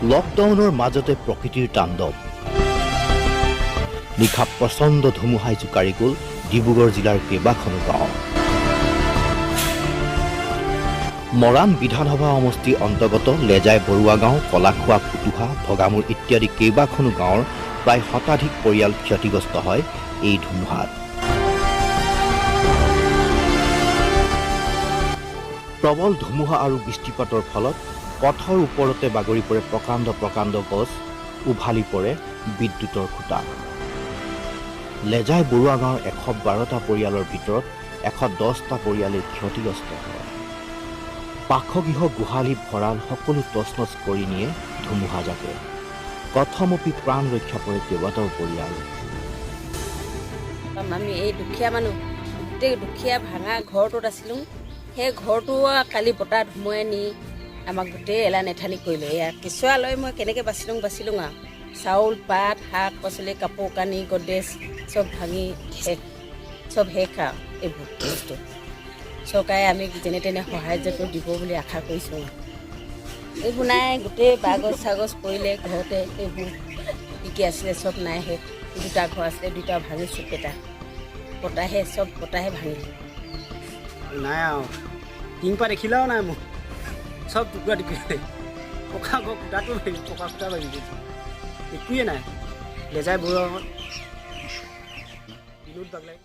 লকডাউনৰ মাজতে প্ৰকৃতিৰ তাণ্ডৱ। নিশা প্ৰচণ্ড ধুমুহাই জোকাৰি গ'ল ডিব্ৰুগড় জিলাৰ কেইবাখনো গাঁও। মৰাণ বিধানসভা সমষ্টিৰ অন্তৰ্গত লেজাই বৰুৱা গাঁও, কলাখোৱা, ফুটুহা, ভগামূৰ ইত্যাদি কেইবাখনো গাঁৱৰ প্ৰায় শতাধিক পৰিয়াল ক্ষতিগ্ৰস্ত হয় এই ধুমুহাত। প্ৰবল ধুমুহা আৰু বৃষ্টিপাতৰ ফলত পথৰ ওপৰতে বাগৰি পৰে প্ৰকাণ্ড প্ৰকাণ্ড গছ, উভালি পৰে বিদ্যুতৰ খুঁটা। লেজাই বৰুৱা গাঁৱৰ 112টা পৰিয়ালৰ ভিতৰত 110টা পৰিয়ালেই ক্ষতিগ্ৰস্ত হয়। বাসগৃহ, গোহালি, ভঁৰাল সকলো তছনছ কৰি নিয়ে ধুমুহাজাকে। কথমপি প্ৰাণ ৰক্ষা পৰে কেইবাটাও পৰিয়াল। আমি এই দুখীয়া মানুহ, গোটেই দুখীয়া ভাঙা ঘৰটোত আছিলোঁ। সেই ঘৰটো কালি বতাহ ধুমুহাই নি আমাক গোটেই এলান এথানি কৰিলে। এয়া কেঁচুৱা লৈ মই কেনেকৈ বাচিলোঁ বাচিলোঁ আৰু। চাউল, পাত, শাক পাচলি, কাপোৰ কানি, গডৰেজ চব ভাঙি শেষ, চব শেষ আৰু এইবোৰ বস্তু। চৰকাৰে আমি যেনে তেনে সাহাৰ্যটো দিব বুলি আশা কৰিছোঁ। এইবোৰ নাই, গোটেই বাঁহগছ চাহগছ পৰিলে ঘৰতে। এইবোৰ কি কি আছিলে চব নাই, শেষ। দুটা ঘৰ আছিলে, দুটা ভাঙি চেপেটা। বতাহে চব বতাহে ভাঙিলে। নাই আৰু টিংপা দেখিলাও নাই মোক, চব টুকুৰা টুকুৰি। পকা ঘৰ খুঁটাটো ভাঙি, পকা খুঁটা ভাঙি গৈছে, একোৱে নাই। লেজাই বৰুৱা বিনোদ বাগলাই।